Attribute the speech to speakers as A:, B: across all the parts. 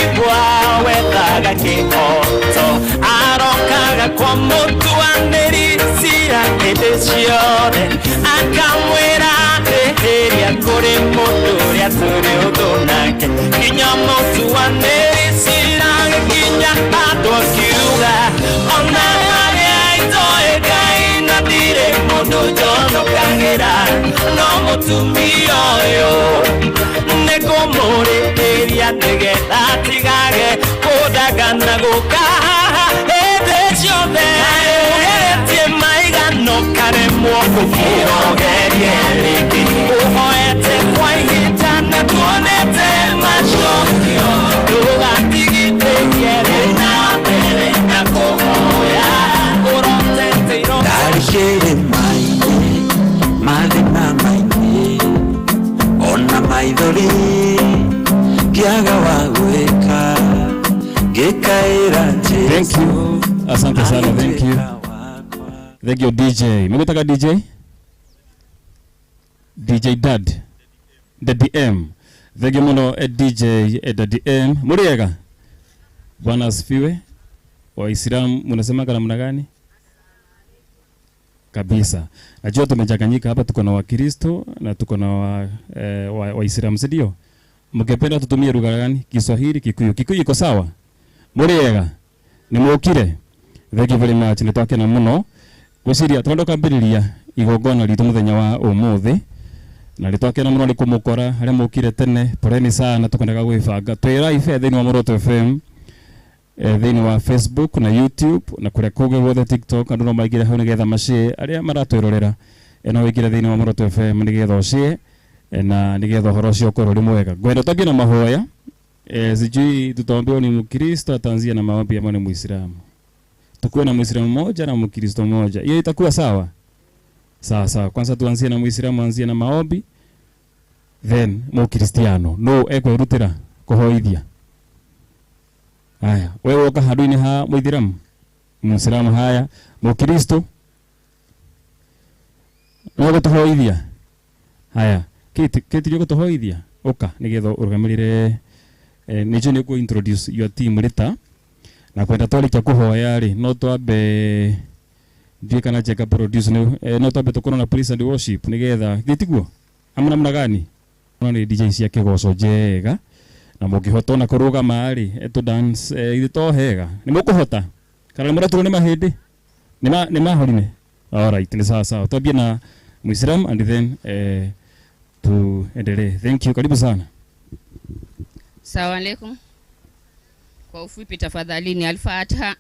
A: Ndigwa wethaga kĩhoto arokaga kwa mũtuanĩri cira hĩndĩ ciothe akamwĩra rĩhĩria kũrĩ mũndũ ũrĩa tũrĩ ũthũ nake nginya mũtuanĩri cira gĩkinya handũ akiuga ona harĩa itoĩ Ngai na ndirĩ mũndũ njonokagĩra no mũtumia ũyũ nĩngũmũrĩhĩria nĩgetha atigage kũndangana gũka haha hĩndĩ ciothe ũgeretie maigano karemwo gũkĩra ũgerie rĩngĩ ũhoete kwa ihinda na tuonete macokio ndũgatigithĩrie na mbere na kũhoya ũrotete iroto.
B: Ndarĩ kĩrĩma-inĩ, mathĩna maingĩ, ona maithori ngĩaga wa gwĩka, ngĩkaĩra.
C: Thank you. Asante sana, thank you. Thank you, DJ. Mugutaga DJ? DJ Dad. Daddy M. Thank you muno, DJ Daddy M. Muriega. Bwana asifiwe. Waislamu mnasema namna gani? Kabisa. Najua tumechanganyika hapa, tuko na Wakristo na tuko na Waislamu, si ndio? Mngependa tutumie lugha gani? Kiswahili, Kikuyu. Kikuyu iko sawa? Muriega. Nĩ mũkire. Thank you very much. Nĩ twakena mũno. Ngwĩciria twenda kwambĩrĩria igongona ritũ mũthenya wa ũmũthĩ na nĩ twakena mũno nĩ kũmũkora harĩa mũkire tene. Poleni sana, tũkwendaga gwĩbanga. Twĩ live thĩinĩ wa Muoroto FM, thĩinĩ wa Facebook na YouTube na kũrĩa kũngĩ guothe, TikTok. Andũ no maingĩre hau nĩgetha macĩe arĩa maratwĩrorera, no wĩingĩre thĩinĩ wa Muoroto FM nĩgetha ũcĩe, na nĩgetha ũhoro ũcio ũkorwo ũrĩ mwega. Ngwenda twambie na mahoya. Sijui tutaambiwa ni Mkristo ataanzia na maombi ama ni Muislamu. Tukuwe na Muislamu mmoja na Mkristo mmoja. Hiyo itakuwa sawa? Sawa sawa. Kwanza tuanzie na Muislamu anzie na maombi, then Mukristiano. No ekwĩrutĩra kũhoithia. Haya, wewe woka handũ-inĩ ha Muithiramu. Muislamu haya, Mukristo. No gũtũhoithia. Haya, Kate, Kate gũtũhoithia. Ũka nĩgetha ũrũgamĩrĩre, nĩnjũĩ nĩ introduce your team later na kwenda twarĩkia kũhoya rĩ, no twambe, ndiũĩ kana Jenga produce nĩ no twambe tũkorwo na praise and worship nĩgetha githĩ tiguo ama namna gani? No nĩ DJ cia kĩgoco njega na mũngĩhota ona kũrũgama rĩ, tũ dance, githĩ to hega? Nĩ mũkũhota kana nĩ mũraturwo nĩ mahĩndĩ nĩ mahorine? Alright, ni sawa sawa. Twambie na Muislam and then tuendelee. Thank you, karibu sana.
D: Salamu alaikum. Kwa ufupi tafadhalini, Al-Fatiha.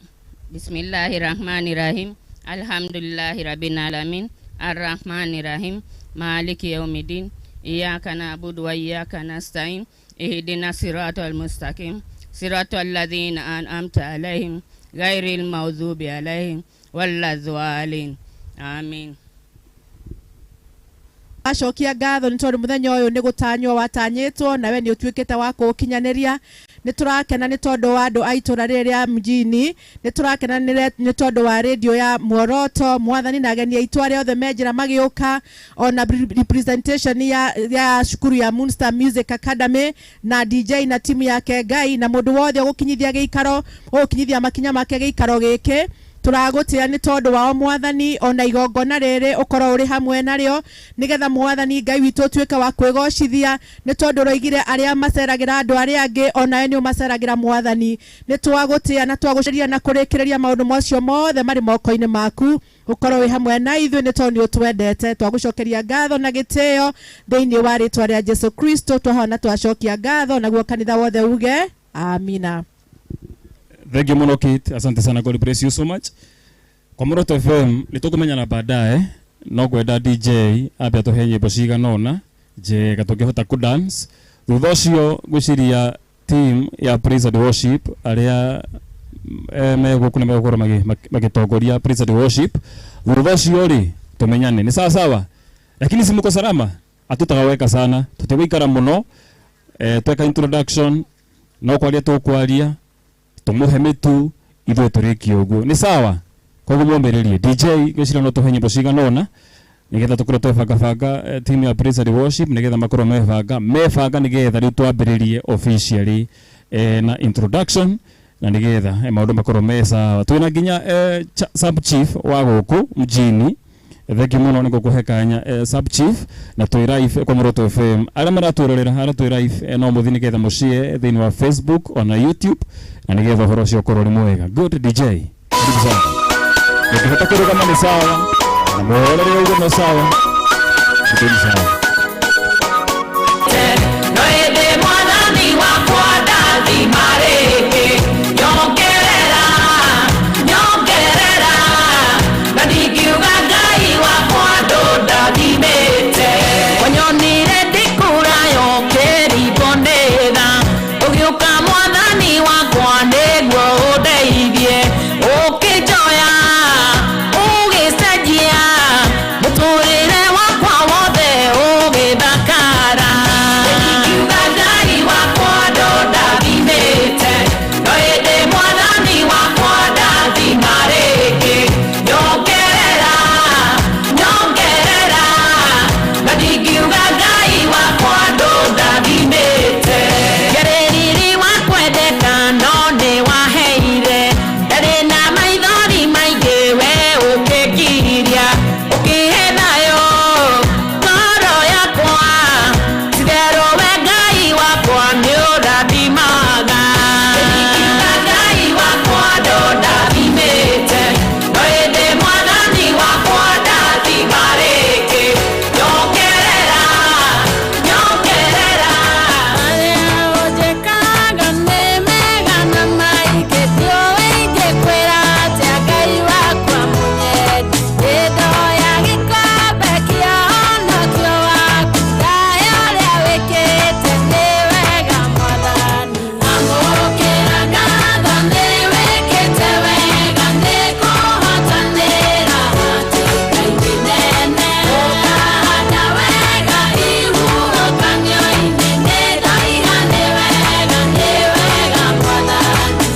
D: Bismillahi rahmani rahim. Alhamdulillahi rabbil alamin. Arrahmani rahim. Maliki yaumiddin. Iyyaka na'budu wa iyyaka nasta'in. Ihdina siratal mustaqim. Siratal ladzina an'amta alaihim ghairil maghdubi alaihim waladhdallin. Amin.
E: Acokia ngatho nĩ tondũ mũthenya ũyũ nĩ gũtanywo watanyĩtwo nawe nĩ ũtuĩkĩte wa kũũkinyanĩria. Nĩ tũrakena nĩ tondũ wa andũ a itũra rĩrĩ rĩa mjini, nĩ tũrakena nĩ tondũ wa radio ya Muoroto, Mwathani, na ageni aitũ arĩa othe me njĩra magĩũka, ona representation ya cukuru ya Moonstar Music Academy na DJ na timu yake. Ngai na mũndũ wothe ũgũkinyithia gĩikaro, ũgũkinyithia makinya make gĩikaro gĩkĩ, tũragũtĩa nĩ tondũ wao, Mwathani. Ona igongona rĩrĩ ũkorwo ũrĩ hamwe narĩo nĩgetha, Mwathani Ngai witũ, ũtuĩke wa kwĩgocithia, nĩ tondũ ũroigire arĩa maceragĩra andũ arĩa angĩ onawe nĩ ũmaceragĩra. Mwathani, nĩ twagũtĩa na twagũceria na kũrĩkĩrĩria maũndũ macio mothe marĩ moko-inĩ maku. Ũkorwo wĩ hamwe na ithuĩ nĩ tondũ nĩ ũtwendete. Twagũcokeria ngatho na gĩtĩo thĩinĩ wa rĩtwa rĩa Jesu Kristo twahoya na twacokia ngatho, naguo kanitha wothe uge amina.
C: Thank you muno, Kate. Asante sana. God bless you so much. Kwa Muoroto FM nĩ tũkũmenyana baadaye, no ngwenda DJ ambe atũhe nyĩmbo cigana ũna njega tũngĩhota kũ dance. Thutha ũcio ngwĩciria team ya praise and worship arĩa me gũkũ nĩ megũkorwo magĩtongoria praise and worship. Thutha ũcio rĩ, tũmenyane. Nĩ sawa sawa, lakini si mko salama? Hatutaweka sana, tũtigũikara mũno. Tweka introduction no kwaria tũkwaria tumuhe mitu ithuĩ tũrĩkie ũguo. Nĩ sawa? Koguo mũmbĩrĩrie DJ, ngwĩciria no tũhe nyĩmbo cigana ũna nĩgetha tũkorwo twebangabanga, team ya praise and worship nĩgetha makorwo mebanga mebanga nĩgetha rĩu twambĩrĩrie officially. na introduction na nigetha maundu makorwo me sawa. Twina nginya sub chief wa guku mjini. Thank you muno nĩ gũkũhe kanya, sub chief, na twĩ live kwa Muroto FM. Arĩa maratwĩrorera harĩa twĩ live, no mũthiĩ nĩgetha mũcie thĩinĩ wa Facebook ona YouTube na nĩgetha ũhoro ũcio ũkorwo ũrĩ mwega. Good DJ, karibu sana. Ũngĩhota kũrũgama nĩ sawa na mwerere ũguo no sawa. Karibu sana.
A: No ĩndĩ mwathani wakwa ndathima rĩngĩ, nyongerera, nyongerera, na ndingiuga Ngai wakwa ndũndathimĩte. Wanyonire ndikũrayo kĩrimbo nĩtha, ũgĩũka mwathani wakwa nĩguo ũndeithie, ũkĩnjoya ũgĩcenjia mũtũrĩre wakwa wothe ũgĩthakara. Ndingiuga Ngai wakwa ndũndathimĩte, no ĩndĩ mwathani wakwa ndathima rĩngĩ, nyongerera, nyongerera, na ndingiuga Ngai wakwa ndũndathimĩte. Njarĩriri wa kwendeka no nĩ waheire, ndarĩ na maithori maingĩ we ũkĩngiria, ũkĩhe thayũ ngoro yakwa, titherũ we Ngai wakwa nĩ ũrathimaga. Ndingiuga Ngai wakwa ndũndathimĩte, no ĩndĩ mwathani wakwa ndathima rĩngĩ, nyongerera, nyongerera.
F: Marĩa ũnjĩkaga nĩ mega na maingĩ, ndiũĩ ingĩkwĩra atĩa Ngai wakwa mũnyendi. Ndoya gĩkombe kĩa ũhonokio waku, ndahe ũrĩa wĩkĩte nĩ wega Mwathani. Amũkĩra ngatho nĩ wĩkĩte wega, nĩ kũhotanĩra hatĩka-inĩ nene. Ũkahanda wega ihuhũkanio-inĩ, nĩ ndoiga nĩ wega, nĩ wega Mwathani.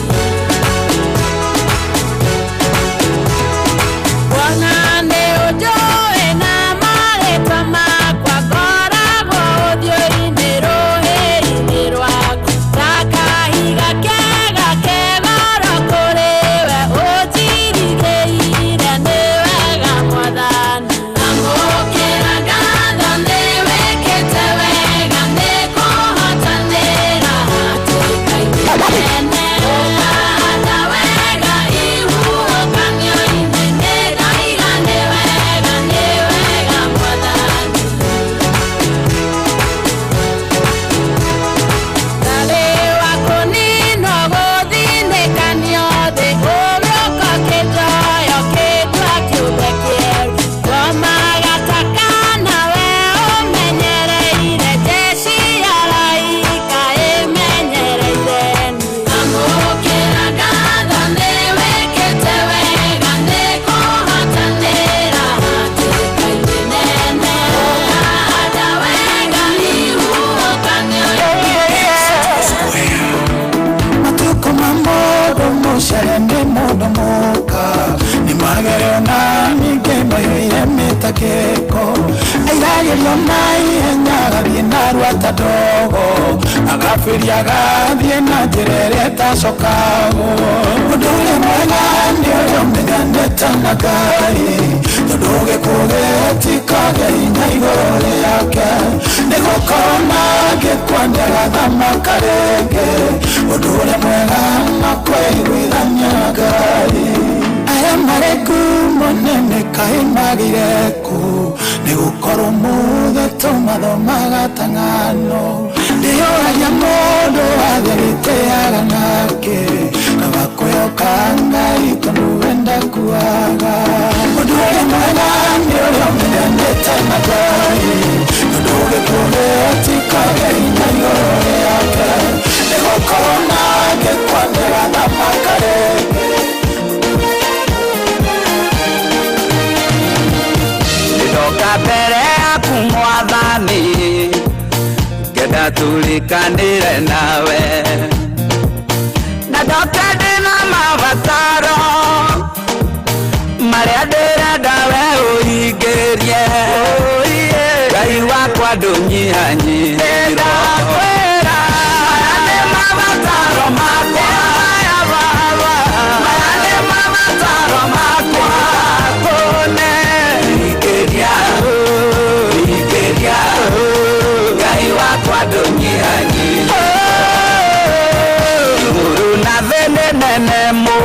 F: Bwana nĩ ũnjũĩ na marĩtwa makwa, ngoragwo ũthiũ-inĩ rũhĩ-inĩ rwaku, ta kahiga kega ke goro kũrĩ we, ũnjirigĩire nĩ wega Mwathani. Amũkĩra ngatho nĩ wĩkĩte wega, nĩ kũhotanĩra hatĩka-inĩ nene. Ũkahanda wega ihuhũkanio-inĩ, nĩ ndoiga nĩ wega, nĩ wega Mwathani. Ndarĩ wa kũninwo gũthinĩkanio thĩ, ũgĩũka ũkĩnjoya ũkĩndua kĩũmbe kĩerũ. Ngomaga ta kaana we ũmenyereire, jeshi ya araika ĩmenyereire niĩ. Amũkĩra ngatho nĩ wĩkĩte wega, nĩ kũhotanĩra hatĩka-inĩ nene. Ũkahanda wega ihuhũkanio-inĩ.
B: Matuko ma mũndũ mũcere nĩ mũndũ mũka nĩ magerio na ningĩ maiyũire mĩtangĩko, airagĩrio na ihenya agathiĩ narua ta ndogo, agabĩria agathiĩ na njĩra ĩrĩa ĩtacokagwo. Ũndũ ũrĩa mwega nĩ ũrĩa ũmenyanĩte na Ngai, tondũ gĩkuũ gĩtikagĩa hinya igũrũ rĩake, nĩ gũkorwo nangĩkua nĩagathamaka rĩngĩ. Ũndũ ũrĩa mwega no kwĩiguithania na Ngai. Arĩa marĩ ngumo nene kaĩ magire kũ, nĩ gũkorwo mũthĩ tũmathomaga ta ng'ano. Ndĩyũragia mũndũ wathe gĩtĩaga nake na wakwĩhoka Ngai, tondũ we ndakuaga. Ũndũ ũrĩa mwega nĩ ũrĩa ũmenyanĩte na Ngai, tondũ gĩkuũ gĩtikagĩa hinya igũrũ rĩake, nĩ gũkorwo nangĩkua nĩagathamaka rĩngĩ.
A: Ndoka mbere yaku mwathani, ngenda tũrĩkanĩre nawe, na ndoka ndĩna mabataro marĩa ndĩrenda we ũhingĩrie. Ngai wakwa ndũnyihanyihĩrwo. Aya nĩ mabataro.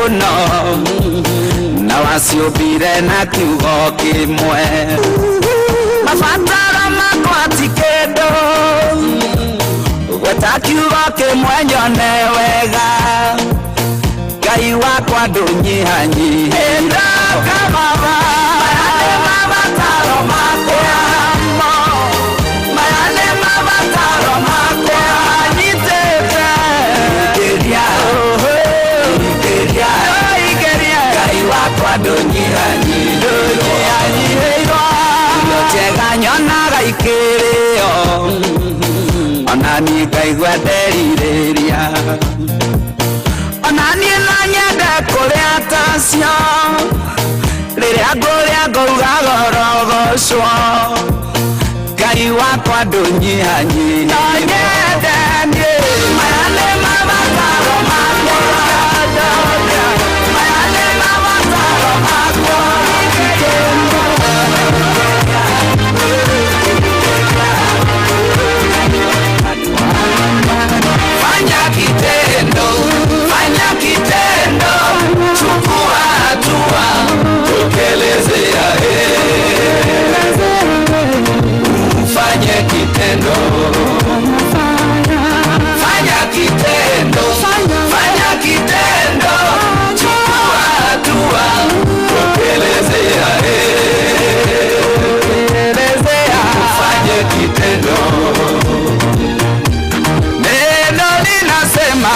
A: Mũno na waciũmbire na kiugo kĩmwe. Mabataro makwa ti kĩndũ, gweta kiugo kĩmwe nyone wega. Ngai wakwa ndũnyihanyihĩra. Baba, maya nĩ mabataro makwa, maya nĩ mabataro makwa nyitĩte. Ingĩria, ingĩria, ingĩria. Ngai wakwa ndũnyihanyihĩirwo. Irio njega nyonaga ikĩrĩo, ona niĩ ngaigua nderirĩria. Ona niĩ no nyende kũrĩa tacio, rĩrĩa ngũrĩa ngauga gorogocwo. Ngai wakwa ndũnyihanyihĩirwo. No nyende niĩ. Maya nĩ mabataro makwa, maya nĩ mabataro makwa. Fanya kitendo, fanya kitendo, chukua hatua, tokelezea, ufanye kitendo. Fanya kitendo, fanya kitendo, chukua hatua, tokelezea, ufanye kitendo. Neno linasema,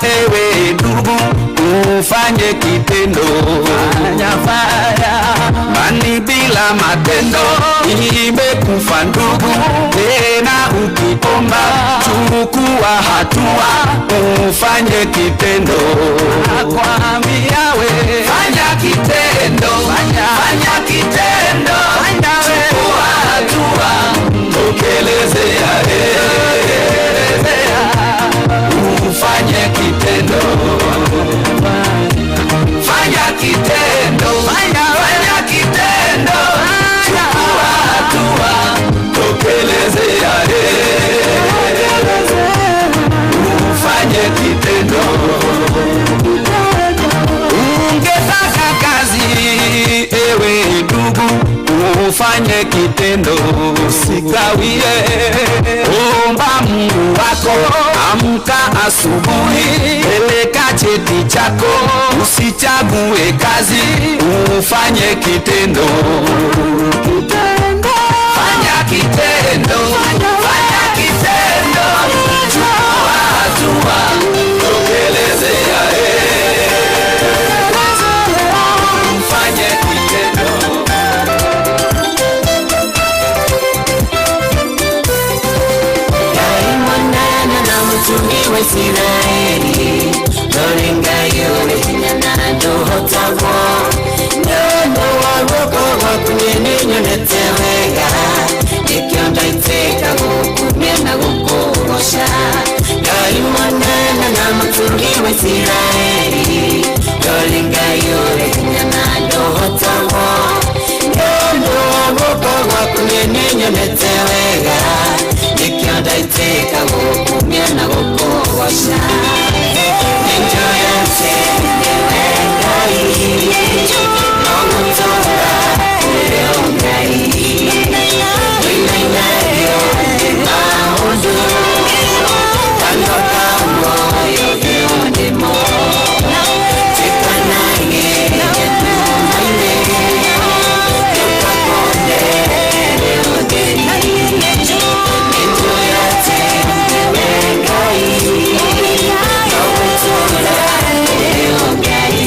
A: ewe ndugu, ufanye kitendo. Imani bila matendo imekufa ndugu. Tena ukiomba, chukua hatua, ufanye kitendo. Nakwambia we, fanya kitendo, fanya kitendo, chukua hatua, tokelezea, ufanye kitendo. Fanya kitendo, fanya kitendo, chukua hatua, tokelezea, ufanye kitendo. Ungetaka kazi, ewe ndugu, ufanye kitendo, usikawie. Omba Mungu wako, amka asubuhi, peleka cheti chako, usichague kazi, ufanye kitendo. Fanya kitendo, fanya kitendo, chukua hatua, tokelezea, ufanye kitendo.
F: Ngai mũnene na mũtumi wa Isiraeli, ndũrĩ Ngai ũrĩ hinya na ndũhotagwo. Nĩ ũndũ wa guoko gwaku niĩ nĩnyonete wega, nĩkĩo ndaitĩka gũkumia na gũkũgoca. Ngai mũnene na mũtumi wa Isiraeli, ndũrĩ Ngai ũrĩ hinya na ndũhotagwo. Nĩ ũndũ wa guoko gwaku niĩ nĩnyonete wega, nĩkĩo ndaitĩka gũkumia na gũkũgoca. Nĩnjũĩ atĩ nĩwe Ngai, no gũtũũra ũrĩ o Ngai. Ũinainagio nĩ maũndũ, kanua ka muoyo nĩmo. Twĩkanagie nduma-inĩ, ndũkakonere ũtheri. Nĩnjũĩ atĩ nĩwe Ngai, no gũtũũra ũrĩ o Ngai.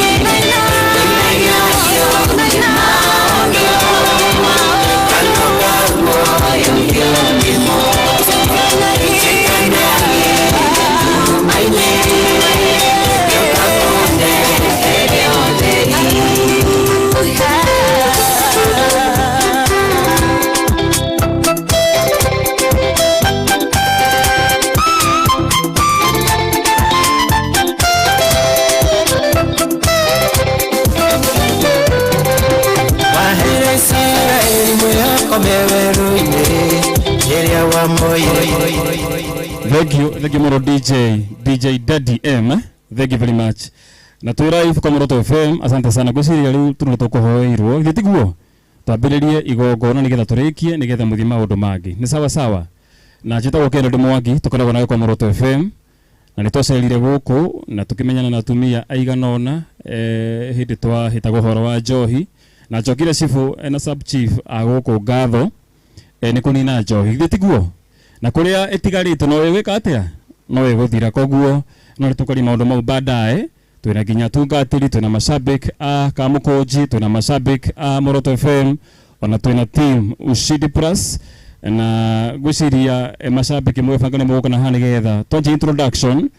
F: Ũinainagio nĩ maũndũ, kanua ka muoyo nĩmo. Twĩkanagie nduma-inĩ, ndũkakonere ũtheri.
G: Waheire Isiraeli mwĩhoko me werũ-inĩ rĩrĩa wamoire.
C: Thank you, thank you mũno DJ, DJ Daddy M. Eh? Thank you very much. Na twĩ live kwa Muroto FM. Asante sana gwĩciria rĩu tũrĩ tũkũhoeirwo githĩ tiguo twambĩrĩrie igongona nĩgetha tũrĩkie nĩgetha mũthiĩ maũndũ mangĩ nĩ sawa sawa. Na njĩtagwo Kennedy Mwangi, tũkoragwo nawe kwa Muroto FM na nĩtwacerire gũkũ na tũkĩmenyana na atumia aigana ũna hĩndĩ twahĩtaga ũhoro wa njohi na njokire cibũ na sub chief a gũkũ ngatho nĩ kũnina njohi githĩ tiguo na kũrĩa ĩtigarĩte no ĩgwĩka atĩa no ĩgũthira koguo no nĩtũkaria maũndũ mau baadaye. Twĩna nginya tungatĩri, twĩna mashabik a Kamũkũnji, twĩna mashabik a Muroto FM ona twĩna team Ushindi Plus na gwĩciria mashabiki mwebanga nĩ mũgũka na haha nĩgetha twanjie introduction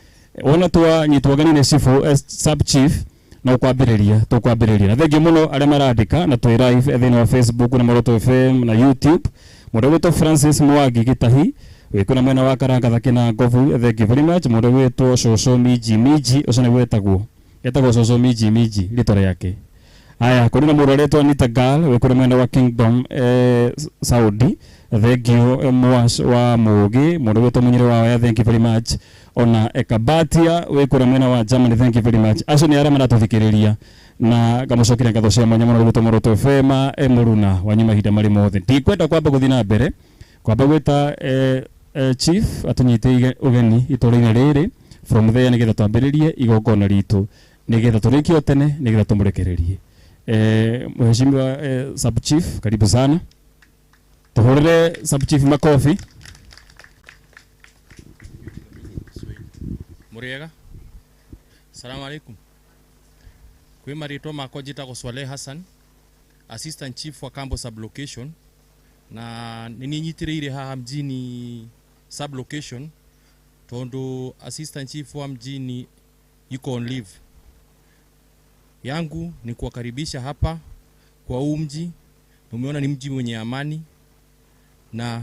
C: wona twanyitwo ageni nĩ cibũ sub chief no kwambĩrĩria tũkwambĩrĩria. Na thengiũ mũno arĩa marandĩka na twĩ live thĩinĩ wa Facebook na Muroto FM na YouTube. Mũndũ ũgwĩtwo Francis Mwangi Gĩtahi wĩkũ na mwena wa Karangathaki na Ngobu, thank you very much. Mũndũ ũgwĩtwo Cũcũ Miji Miji ũcio nĩguo etagwo Cũcũ Miji Miji rĩtwa rĩake. Aya kũrĩ na mũndũ ũretwo Anita Girl wĩ kũrĩ mwena wa Kingdom Saudi, thank you. Mwash wa Mũgĩ mũndũ ũgwĩtwo Mũnyĩrĩ wa Waya, thank you very much. Ona Ekabatia wĩ kũrĩ mwena wa Germany, thank you very much. Acio nĩ arĩa maratũthikĩrĩria na ngamũcokeria ngatho cia mwanya mũno gwĩtwo Muroto FM mũruna wanyu mahinda marĩ mothe. Ndikwenda kwamba gũthiĩ na mbere kwamba gwĩta chief atũnyite ũgeni itũũra-inĩ rĩrĩ from there nĩgetha twambĩrĩrie igongona ritũ nĩgetha tũrĩkie o tene nĩgetha tũmũrekererie. Mheshimiwa sub chief, karibu sana. Tuhũrĩre sub chief makofi.
H: Muriega. Salamu alaikum. Kwĩ marĩtwa makwa njĩtagwo Swaleh Hassan, assistant chief wa Kambo sublocation, na nĩ niĩ nyitĩrĩire haha mjini sublocation tondu assistant chief wa mjini yuko on leave. Yangu ni kuwakaribisha hapa kwa huu mji. Umeona ni mji mwenye amani na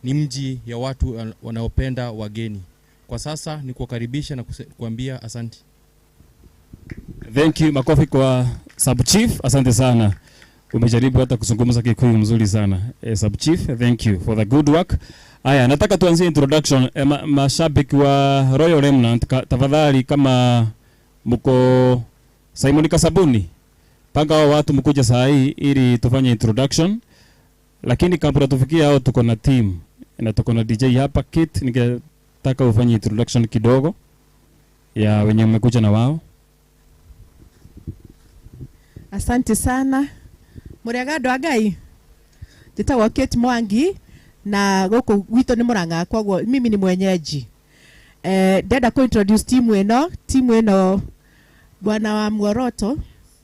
H: ni mji ya watu wanaopenda wageni. Kwa sasa ni kuwakaribisha na kuambia asante.
C: Thank you, makofi kwa sub chief, asante sana. Umejaribu hata kuzungumza Kikuyu mzuri sana. Sub chief, thank you for the good work. Aya, nataka tuanzie introduction. Mashabiki wa Royal Remnant, tafadhali kama mko Simon Kasabuni, panga hao watu mkuja saa hii ili tufanye introduction. Lakini kabla tufikie hao tuko na team na tuko na DJ hapa Kit, ningetaka ufanye introduction kidogo ya wenye mmekuja na wao.
E: Asante sana. Mũrĩega andũ a Ngai. Njĩtagwo Kate Mwangi na gũkũ gwitũ nĩ Mũrang'a, koguo mimi ni mwenyeji. Ndenda ku introduce timu ĩno, timu ĩno bwana wa Muoroto,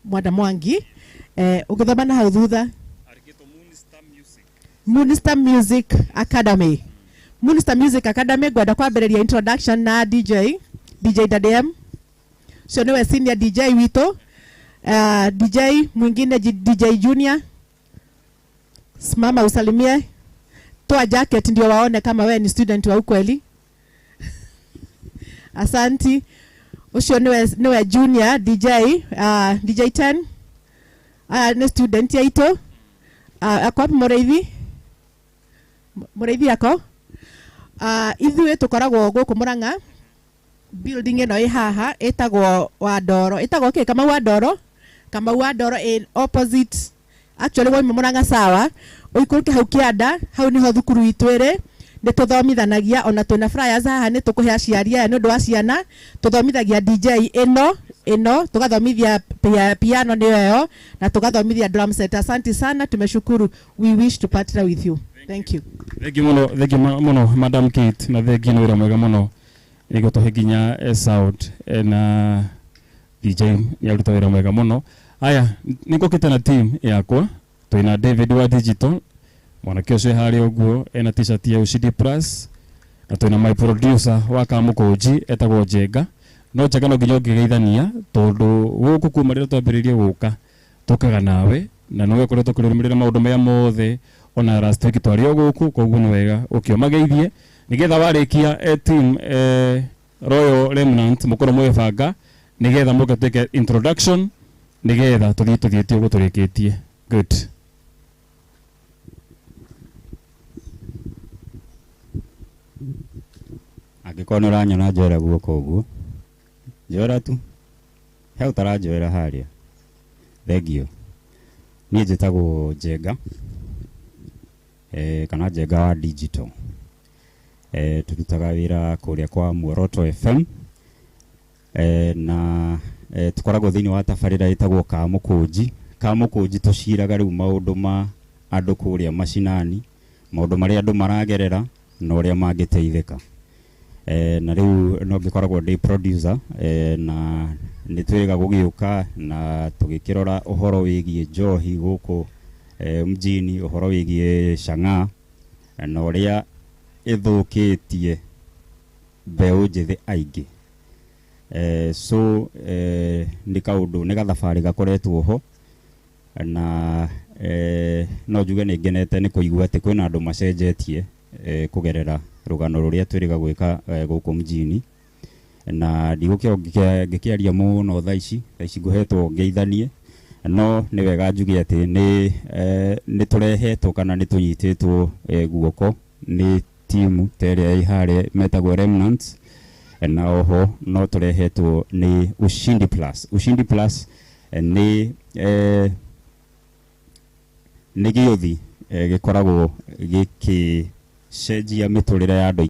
E: Mwanda Mwangi. Ũgĩthoma na hau thutha. Moonstar Music Academy. Moonstar Music Academy ngwenda kwambĩrĩria introduction na DJ Daddy M. Ũcio nĩwe senior DJ witũ. DJ mwingine DJ Junior, simama usalimie, toa jacket ndio waone kama we ni student wa ukweli. Asanti. Ucio niwe Junior DJ, DJ 10 ni student yaito. Ako wapi Mũrĩithi? Mũrĩithi ako? Ithuĩ tũkoragwo gũkũ Mũrang'a building ĩno ĩ haha ĩtagwo wa Ndoro, ĩtagwo kĩ? Kamau wa Ndoro. Kamau wa Ndoro in opposite actually woima Mũrang'a sawa ũikũrũke hau kĩanda, hau nĩho thukuru itũ ĩrĩ. Nĩ tũthomithanagia ona twĩna flyers haha nĩ tũkũhe aciari aya nĩ ũndũ wa ciana. Tũthomithagia DJ ĩno tũgathomithia piano nĩyo ĩyo na tũgathomithia drum set. Asante sana, tumeshukuru. We wish to partner with you. Thank you.
C: Thank you mũno, thank you mũno Madam Kate, na thank you nĩ wĩra mwega mũno nĩguo tũhe nginya sound na DJ nĩ aruta wĩra mwega mũno. Aya, nĩngũkĩte na team yakwa, twĩna David wa digital, mwanake ũcio harĩa ũguo ena t-shirt ya Ushindi Plus, na twĩna my producer wa Kamũkũnji etagwo Njenga. No Njenga no nginya ũngĩgeithania tondũ gũkũ kuma rĩrĩa twambĩrĩirie gũka tũkaga nawe na nowe ũkoretwo ũkĩrũmĩrĩra maũndũ maya mothe ona last week twarĩ o gũkũ, koguo nĩ wega ũke ũmageithie nĩgetha warĩkia team Royal Remnant mũkorwo mwĩbanga nĩgetha mũke twĩke introduction nĩgetha tũthiĩ tũthiĩte ũguo tũrĩkĩtie. Good.
I: Angĩkorwo nĩ ũranyona njoera guoko ũguo, njoera tu He ũtaranjoera harĩa. Thengiũ. Niĩ njĩtagwo Njenga, kana Njenga wa digital. Tũrutaga wĩra kũrĩa kwa Muoroto FM, na tũkoragwo thĩinĩ wa tabarĩra ĩtagwo Kamũkũnji. Kamũkũnji tũciraga rĩu maũndũ ma andũ kũrĩa macinani, maũndũ marĩa andũ maragerera na ũrĩa mangĩteithĩka. Na rĩu no ngĩkoragwo ndĩ producer, na nĩ twĩrĩga gũgĩũka na tũgĩkĩrora ũhoro wĩgiĩ njohi gũkũ mjini, ũhoro wĩgiĩ chang'aa na ũrĩa ĩthũkĩtie mbeũ njĩthĩ aingĩ. So nĩ kaũndũ, nĩ gathabarĩ gakoretwo ho, na no njuge nĩ ngenete nĩ kũigua atĩ kwĩna andũ macenjetie kũgerera rũgano rũrĩa twĩrĩga gwĩka gũkũ mjini. Na ndigũkĩo ngĩkĩaria mũno thaa ici, thaa ici ngũhetwo ngeithanie, no nĩ wega njuge atĩ nĩ tũrehetwo kana nĩ tũnyitĩtwo guoko nĩ timu ta ĩrĩa ĩ harĩa metagwo Remnants, na oho no tũrehetwo nĩ Ushindi Plus. Ushindi Plus nĩ gĩũthi gĩkoragwo gĩkĩcenjia mĩtũrĩre ya andũ.